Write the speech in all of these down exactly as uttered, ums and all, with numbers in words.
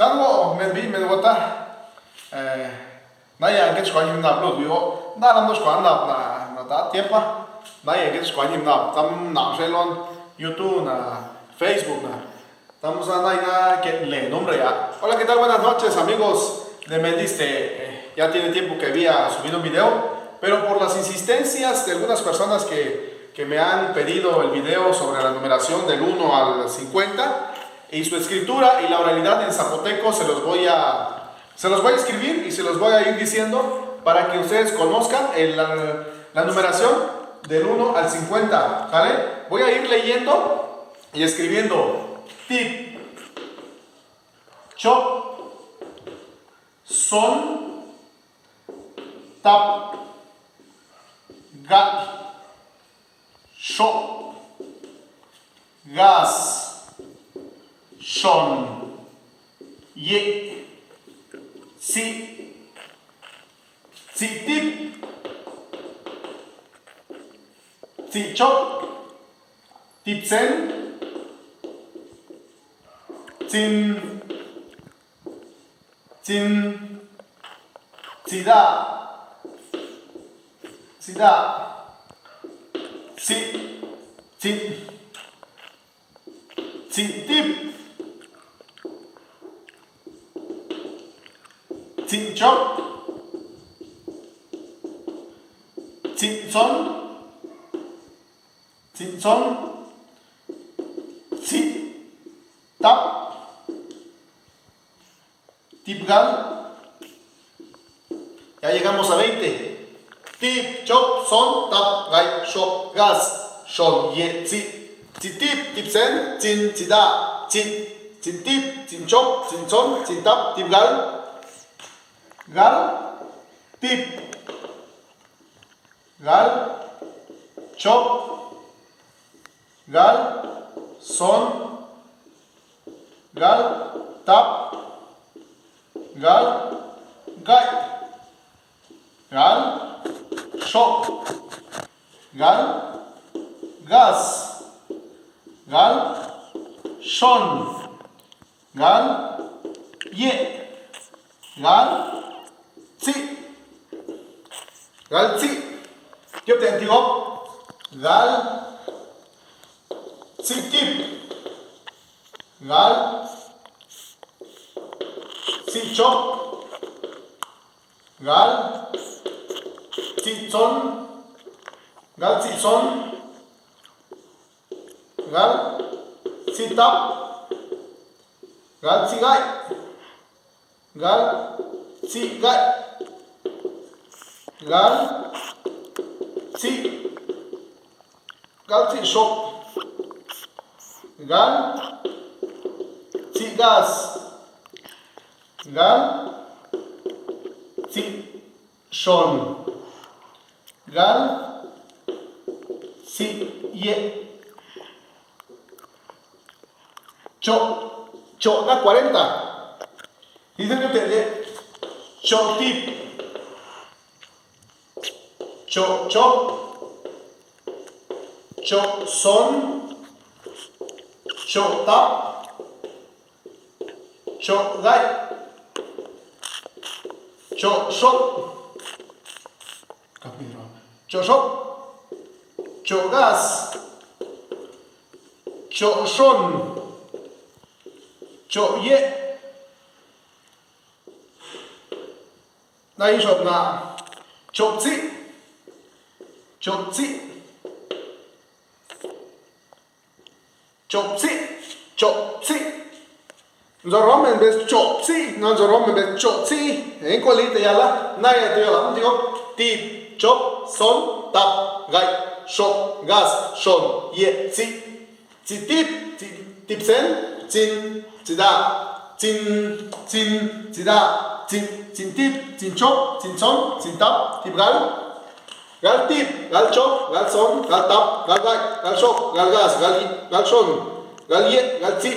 Tan goꞌ men biꞌ men gota. Naya nge choxkuan yin nap lud wiꞌ goꞌ. Nda na ndoxkuan nap na, na ta tiempa. Naya nge choxkuan yin nap, tam nap xe lon YouTube na, Facebook na. Tam sa naya na ke le nombre ya. Hola, ¿qué tal? Buenas noches, amigos. De Mendiste, eh, ya tiene tiempo que había subido un video, pero por las insistencias de algunas personas que, que me han pedido el video sobre la numeración del uno al cincuenta, y su escritura y la oralidad en zapoteco se los voy a, se los voy a escribir y se los voy a ir diciendo para que ustedes conozcan el, la, la numeración del uno al cincuenta, ¿sale? Voy a ir leyendo y escribiendo. Tip, chop, son, tap, gat, xop, gas, xon, ye, tzi, tzi tip, tzi chop, tip sen, tzin, tzin, tzida, tzida, tzi, tzi, tzi tip, tzi chop, tzi tson, tzi tson, tzi tap, tip gal. Ya llegamos a veinte. Tip, chop, son, tap, gay, xop, gas, xon, ye, tzi. Tzi tip, tip sen, tzin, tzida, tzin, tzin tip, tzin chop, tzin son, tzin tap, tip gal. Gal, tip, gal, chop, gal, son, gal, tap, gal, gay, gal, xop, gal, gas, gal, xon, gal, ye, gal, tzi, gal tzi. Tyop ten ti gob. Gal tzi tip, gal tzi chop, gal tzi tson, gal tzi tson, gal tzi tap, gal tzi gay, gal tzi gay, gal tzi, gal tzi xop, gal tzi gas, gal tzi xon, gal tzi ye. Cho, cho na cuarenta. Dice que te, cho tip, cho chop, cho son, cho tap, cho gay, cho xop, cho xop, cho gas, cho xon, cho ye. Na yin xop na, chop tzi, chop tzi, chop tzi, chop tzi. Nzo rom men mbes chop tzi, na nzo rom men mbes chop tzi. En kolita yala, naya to yala, ntigo, tip, chop, son, tap, gay, xop, gas, xon, ye, tzi. Tzi tip, tzi tip sen, tzin, tzida, tzin, tzin, tzida, tzin, tzin tip, tzin chop, tzin tson, tzin tap, tip gal. Gal tip, gal chop, gal son, gal tap, gal gay, gal xop, gal gas, gal yi, gal xon, gal ye, gal tzi.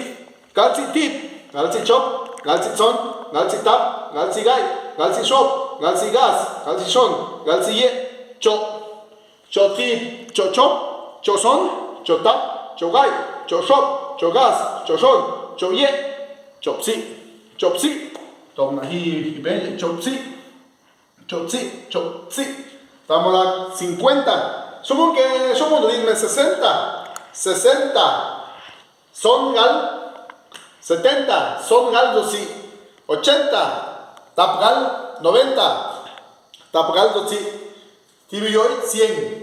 Gal tzi tip, gal tzi chop, gal tzi tson, gal tzi tap, gal tzi gay, gal tzi xop, gal tzi gas, gal tzi xon, gal tzi ye, cho. Cho tib, cho chop, cho son, cho tap, cho gay, cho xop, cho gas, cho xon, cho yeb, cho ptzi. Chopsi. Toma hi ben chopsi. Chopsi, chopsi. Tamo la cincuenta. Sumo ke, sumo ndo dime sesenta. Sesenta. Son gal. Setenta. Son gal dosi. Ochenta. Tap gal. Noventa. Tap gal dosi. Tibi yoi cien.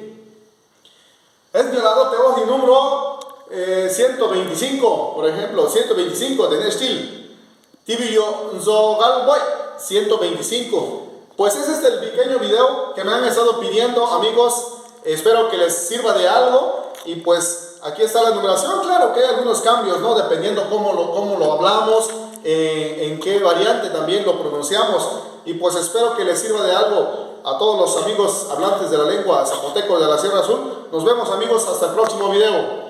Es violador te oji número eh, ciento veinticinco, por ejemplo, ciento veinticinco de Neshtil. Tibi yo nzo gal boy, ciento veinticinco. Pues ese es el pequeño video que me han estado pidiendo, amigos. Espero que les sirva de algo. Y pues aquí está la numeración. Claro que hay algunos cambios, ¿no? Dependiendo cómo lo, cómo lo hablamos, eh, en qué variante también lo pronunciamos. Y pues espero que les sirva de algo a todos los amigos hablantes de la lengua zapoteco de la Sierra Azul. Nos vemos, amigos, hasta el próximo video.